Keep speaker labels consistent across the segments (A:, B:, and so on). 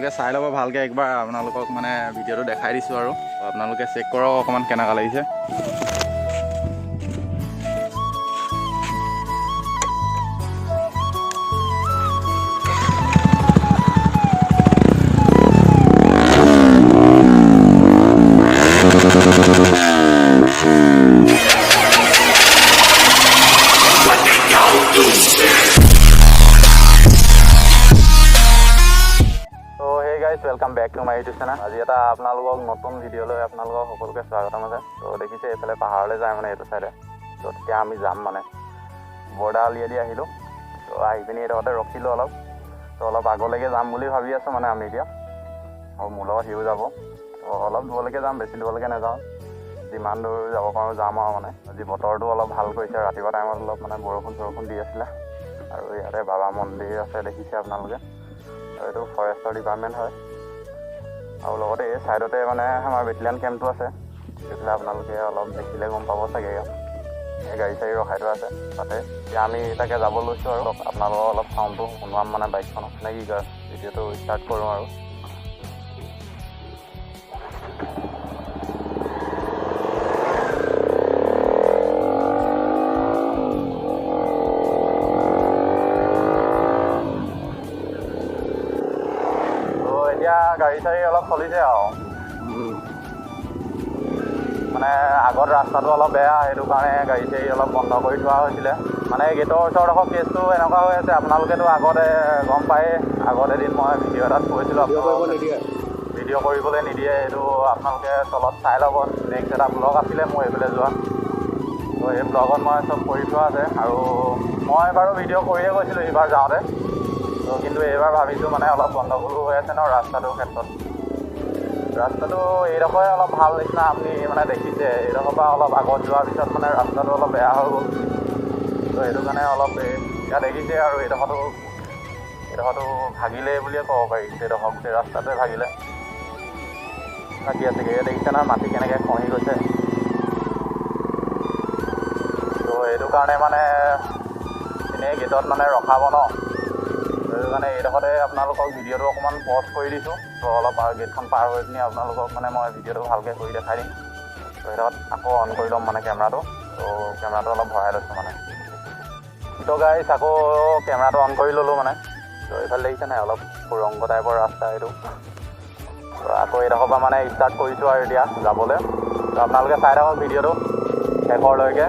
A: আপোনালোকে চাই ল'ব ভালকৈ একবাৰ, আপোনালোকক মানে ভিডিঅ'টো দেখাই দিছোঁ আৰু আপোনালোকে চেক কৰক অকণমান কেনেকুৱা লাগিছে। Welcome back to my YouTube channel. আজি এটা আপোনালোকক নতুন ভিডিঅ'লৈ আপোনালোকক সকলোকে স্বাগতম আছে। তো দেখিছে এইফালে পাহাৰলৈ যায় মানে এইটো চাইডে। তো তেতিয়া আমি যাম মানে বৰদা আলিয়েদি আহিলোঁ। তো আহি পিনি এইডোখৰতে ৰখিলোঁ অলপ। তো অলপ আগলৈকে যাম বুলি ভাবি আছোঁ মানে আমি এতিয়া, আৰু মোৰ লগত সিও যাব। তো অলপ দূৰলৈকে যাম, বেছি দূৰলৈকে নাযাওঁ, যিমান দূৰ যাব পাৰোঁ যাম আৰু মানে। আজি বতৰটো অলপ ভাল কৰিছে, ৰাতিপুৱা টাইমত অলপ মানে বৰষুণ চৰষুণ দি আছিলে। আৰু ইয়াতে বাবা মন্দিৰ আছে দেখিছে আপোনালোকে, আৰু এইটো ফৰেষ্টৰ ডিপাৰ্টমেণ্ট হয়। আৰু লগতে এই ছাইডতে মানে আমাৰ বেটেলিয়ন কেম্পটো আছে, সেইফালে আপোনালোকে অলপ দেখিলে গম পাব চাগে। ইয়াত এই গাড়ী চাড়ী ৰখাই থোৱা আছে তাতে। এতিয়া আমি তাকে যাব লৈছোঁ আৰু আপোনালোকক অলপ চাউণ্ডটো শুনোৱাম মানে বাইকখনক, নে কি কয়। ভিডিঅ'টো ষ্টাৰ্ট কৰোঁ আৰু। এতিয়া গাড়ী চাড়ী অলপ চলিছে আৰু, মানে আগত ৰাস্তাটো অলপ বেয়া, সেইটো কাৰণে গাড়ী চাড়ী অলপ বন্ধ কৰি থোৱা হৈছিলে। মানে গেটৰ ওচৰত আকৌ কেছটো এনেকুৱা হৈ আছে, আপোনালোকেতো আগতে গম পায়েই। আগত এদিন মই ভিডিঅ' এটাত কৈছিলোঁ আপোনালোক ভিডিঅ' কৰিবলৈ নিদিয়ে, এইটো আপোনালোকে তলত চাই ল'ব। নেক্সট এটা ব্লগ আছিলে মোৰ এইফালে যোৱা, তো এই ব্লগত মই চব কৰি থোৱা আছে। আৰু মই বাৰু ভিডিঅ' কৰিয়ে গৈছিলোঁ এইবাৰ যাওঁতে, তো কিন্তু এইবাৰ ভাবিছোঁ মানে অলপ গণ্ডগোলো হৈ আছে ন ৰাস্তাটোৰ ক্ষেত্ৰত। ৰাস্তাটো এইডোখৰে অলপ ভাল নিচিনা আপুনি মানে দেখিছে, এইডোখৰ পৰা অলপ আগত যোৱাৰ পিছত মানে ৰাস্তাটো অলপ বেয়া হৈ গ'ল। তো সেইটো কাৰণে অলপ এতিয়া দেখিছে আৰু এইডোখৰটো ভাগিলে বুলিয়ে ক'ব পাৰি। এইডোখৰ গোটেই ৰাস্তাটোৱে ভাগিলে, ভাগি আছেগৈ। এয়া দেখিছে নহয় মাটি কেনেকৈ খহি গৈছে। তো সেইটো কাৰণে মানে এনেই গেটত মানে ৰখাব ন, সেইটো কাৰণে এইডোখৰতে আপোনালোকক ভিডিঅ'টো অকণমান পজ কৰি দিছোঁ। তো অলপ গেটখন পাৰ হৈ পিনি আপোনালোকক মানে মই ভিডিঅ'টো ভালকৈ কৰি দেখাই দিম। তো সেইডোখৰত আকৌ অন কৰি ল'ম মানে কেমেৰাটো। তো কেমেৰাটো অলপ ভৰাই লৈছোঁ মানে। তো গাইছ আকৌ কেমেৰাটো অন কৰি ল'লোঁ মানে। তো এইফালে দেখিছে নাই অলপ সুৰংগ টাইপৰ ৰাস্তা এইটো। তো আকৌ এইডোখৰ পৰা মানে ষ্টাৰ্ট কৰিছোঁ আৰু এতিয়া যাবলৈ। তো আপোনালোকে চাই থাকক ভিডিঅ'টো শেষৰলৈকে।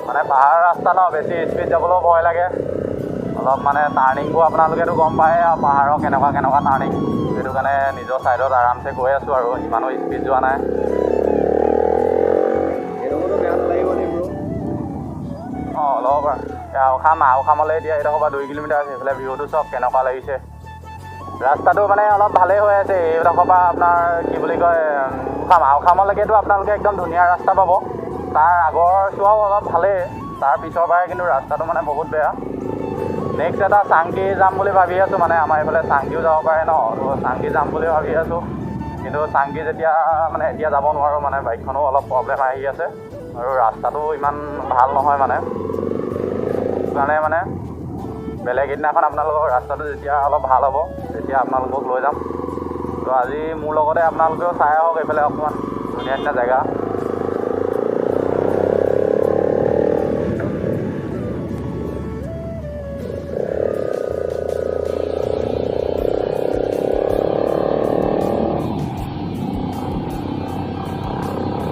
A: মানে পাহাৰ ৰাস্তা ন, বেছি স্পীড যাবলৈও ভয় লাগে অলপ। মানে টাৰ্ণিংবোৰ আপোনালোকেতো গম পায় আৰু পাহাৰৰ কেনেকুৱা কেনেকুৱা টাৰ্ণিং। সেইটো কাৰণে নিজৰ ছাইডত আৰামছে গৈ আছোঁ আৰু, ইমানো স্পীড যোৱা নাই। অঁ ল'ব পাৰা। আওখাম, আওখামলৈ এতিয়া এইডোখৰ পৰা 2 কিলোমিটাৰ আছে। সেইফালে ভিউটো চব কেনেকুৱা লাগিছে। ৰাস্তাটো মানে অলপ ভালেই হৈ আছে এইডোখৰ পৰা আপোনাৰ কি বুলি কয় আওখামলৈকেতো আপোনালোকে একদম ধুনীয়া ৰাস্তা পাব। তাৰ আগৰ চোৱাও অলপ ভালেই, তাৰ পিছৰ পৰাই কিন্তু ৰাস্তাটো মানে বহুত বেয়া। নেক্সট এটা চাংকি যাম বুলি ভাবি আছোঁ, মানে আমাৰ এইফালে চাংকিও যাব পাৰে ন, তো চাংকি যাম বুলি ভাবি আছোঁ। কিন্তু চাংকি যেতিয়া মানে এতিয়া যাব নোৱাৰোঁ, মানে বাইকখনো অলপ প্ৰব্লেম আহি আছে আৰু ৰাস্তাটো ইমান ভাল নহয় মানে। সেইটো কাৰণে মানে বেলেগ এদিনাখন আপোনালোকৰ ৰাস্তাটো যেতিয়া অলপ ভাল হ'ব তেতিয়া আপোনালোকক লৈ যাম। তো আজি মোৰ লগতে আপোনালোকেও চাই আহক এইফালে অকণমান ধুনীয়া ধুনীয়া জেগা।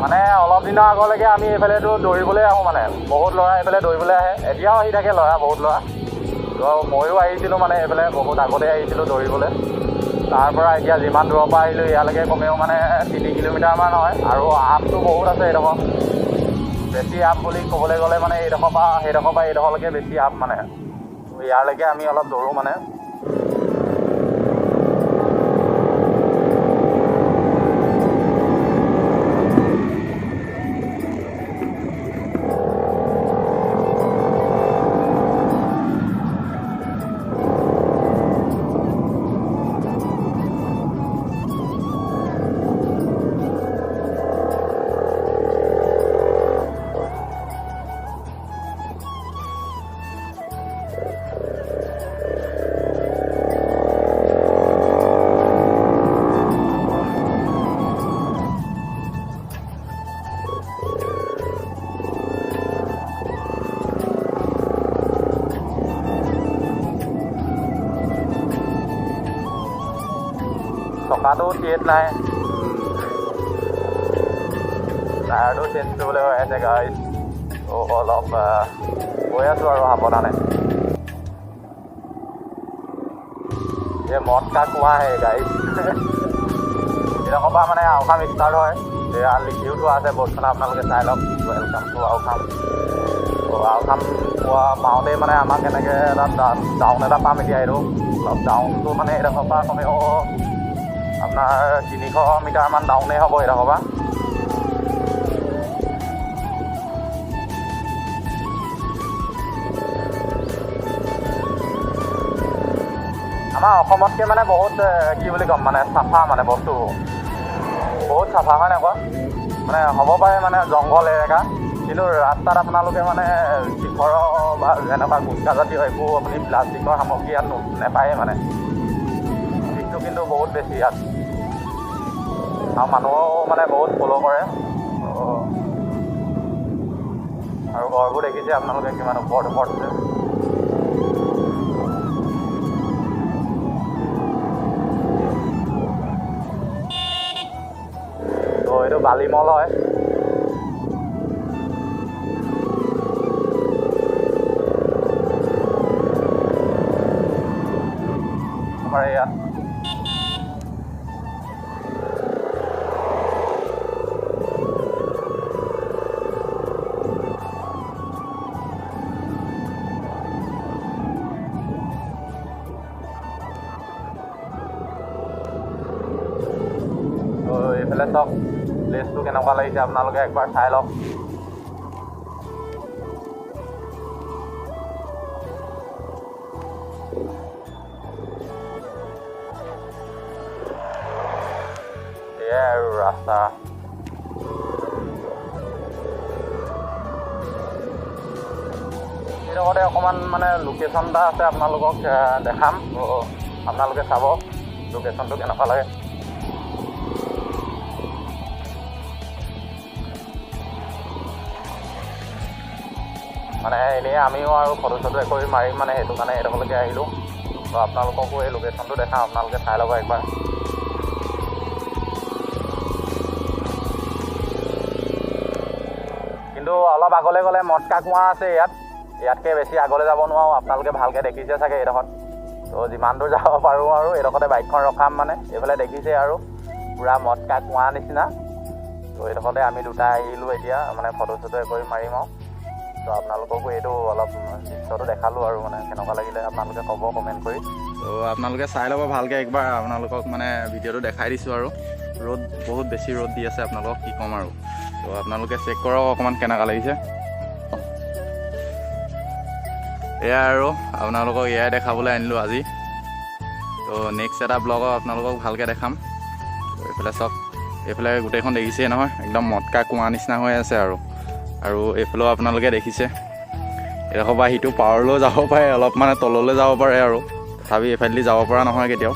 A: মানে অলপ দিনৰ আগলৈকে আমি এইফালেতো দৌৰিবলৈ আহোঁ, মানে বহুত ল'ৰা এইফালে দৌৰিবলৈ আহে, এতিয়াও আহি থাকে ল'ৰা, বহুত ল'ৰা। তো ময়ো আহিছিলোঁ মানে এইফালে বহুত আগতে আহিছিলোঁ দৌৰিবলৈ। তাৰ পৰা এতিয়া যিমান দূৰৰ পৰা আহিলোঁ ইয়ালৈকে কমেও মানে 3 কিলোমিটাৰমান হয়। আৰু আপটো বহুত আছে এইডোখৰ, বেছি আপ বুলি ক'বলৈ গ'লে মানে এইডোখৰ পৰা সেইডোখৰ পৰা এইডোখৰলৈকে বেছি আপ মানে। ইয়ালৈকে আমি অলপ দৌৰোঁ মানে। চকাটোও চেট নাই, টায়াৰটো চেঞ্জ কৰিবলৈ হৈ আছে গাইজ। ত' অলপ গৈ আছোঁ আৰু সাৱধানে। এই মদ কা কুঁৱা হে গাইজ। এইডোখৰ পৰা মানে আওখাম ষ্টাৰ্ট হয়। এয়া লিখিও থোৱা আছে বৰ্ডখনত, আপোনালোকে চাই লওক, welcome to Aokham. ত' আওখাম পোৱা পাওঁতেই মানে আমাক এনেকৈ এটা ডাউন এটা পাম এতিয়া। এইটো অলপ ডাউনটো মানে এইডোখৰ পৰা কমেও আপোনাৰ 300 মিটাৰমান ডাউনেই হ'ব এইডোখৰ পৰা। আমাৰ অসমতকৈ মানে বহুত কি বুলি ক'ম, মানে চাফা, মানে বস্তুবোৰ বহুত চাফা হয় নাই কোৱা? মানে হ'ব পাৰে মানে জংঘল এলেকা, কিন্তু ৰাস্তাত আপোনালোকে মানে শিখৰৰ বা যেনেকুৱা গুটখা জাতীয় একো আপুনি প্লাষ্টিকৰ সামগ্ৰী ইয়াত নাপায়ে। মানে দিশটো কিন্তু বহুত বেছি ইয়াত আৰু মানুহো মানে বহুত ফ'ল' কৰে। আৰু ঘৰবোৰ দেখিছে আপোনালোকে কিমান ওপৰত ওপৰত আছে। ত' এইটো বালিমল হয়। আমাৰ ইয়াত ত' এইফালে চাওক, প্লেচটো কেনেকুৱা লাগিছে আপোনালোকে একবাৰ চাই লওক। এয়াই আৰু ৰাস্তা। এইডোখৰতে অকণমান মানে লোকেশ্যন এটা আছে, আপোনালোকক দেখাম। ত' আপোনালোকে চাব লোকেশ্যনটো কেনেকুৱা লাগে। মানে এনেই আমিও আৰু ফটো চটো একপি মাৰিম, মানে সেইটো কাৰণে এইডোখৰলৈকে আহিলোঁ। ত' আপোনালোককো এই লোকেশ্যনটো দেখাম, আপোনালোকে চাই ল'ব একবাৰ। কিন্তু অলপ আগলৈ গ'লে মটকা কুঁৱা আছে ইয়াত। ইয়াতকৈ বেছি আগলৈ যাব নোৱাৰোঁ, আপোনালোকে ভালকৈ দেখিছে চাগে এইডোখৰত। ত' যিমান দূৰ যাব পাৰোঁ আৰু এইডোখৰতে বাইকখন ৰখাম। মানে এইফালে দেখিছে আৰু পূৰা মটকা কুঁৱা নিচিনা। ত' এইডোখৰতে আমি দুটা আহিলোঁ এতিয়া, মানে ফটো চটো একপি মাৰিম আৰু। ত' আপোনালোককো এইটো অলপ দৃশ্যটো দেখালোঁ আৰু মানে কেনেকুৱা লাগিলে আপোনালোকে ক'ব কমেণ্ট কৰি।
B: ত' আপোনালোকে চাই ল'ব ভালকৈ একবাৰ। আপোনালোকক মানে ভিডিঅ'টো দেখাই দিছোঁ আৰু ৰ'দ বহুত বেছি ৰ'দ দি আছে, আপোনালোকক কি ক'ম আৰু। ত' আপোনালোকে চেক কৰক অকণমান কেনেকুৱা লাগিছে। এয়া আৰু আপোনালোকক এয়াই দেখাবলৈ আনিলোঁ আজি। ত' নেক্সট এটা ব্লগত আপোনালোকক ভালকৈ দেখাম। ত' এইফালে চাওক, এইফালে গোটেইখন দেখিছেই নহয়, একদম মটকা কুঁৱা নিচিনা হৈ আছে আৰু। আৰু এইফালেও আপোনালোকে দেখিছে, এইডোখৰ পৰা সিটো পাৰলৈও যাব পাৰে, অলপ মানে তললৈ যাব পাৰে আৰু, তথাপি এইফালেদি যাব পৰা নহয় কেতিয়াও।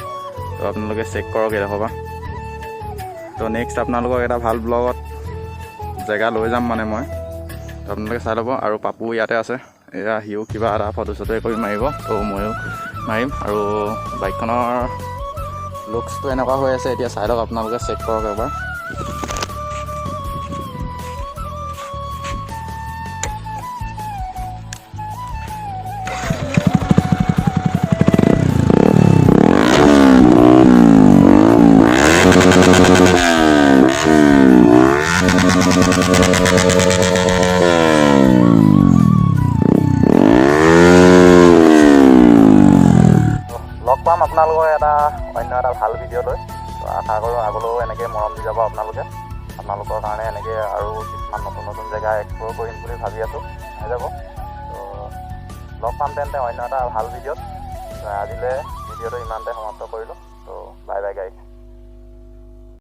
B: ত' আপোনালোকে চেক কৰক এইডোখৰ পৰা। ত' নেক্সট আপোনালোকক এটা ভাল ব্লগত জেগা লৈ যাম মানে মই। ত' আপোনালোকে চাই ল'ব। আৰু পাপু ইয়াতে আছে, এয়া সিও কিবা এটা ফটো চটো কৰি মাৰিব, ত' ময়ো মাৰিম। আৰু বাইকখনৰ লুকছটো এনেকুৱা হৈ আছে এতিয়া, চাই লওক আপোনালোকে, চেক কৰক এবাৰ।
A: লগ পাম আপোনালোকৰ এটা অন্য এটা ভাল ভিডিঅ' লৈ। তো আশা কৰোঁ আগলৈও এনেকৈ মৰম দি যাব আপোনালোকে। আপোনালোকৰ কাৰণে এনেকৈ আৰু কিছুমান নতুন নতুন জেগা এক্সপ্ল'ৰ কৰিম বুলি ভাবি আছোঁ, হৈ যাব। তো লগ পাম তেন্তে অন্য এটা ভাল ভিডিঅ'ত। তো আজিলৈ ভিডিঅ'টো ইমানতে সমাপ্ত কৰিলোঁ। তো বাই বাই গাইজ।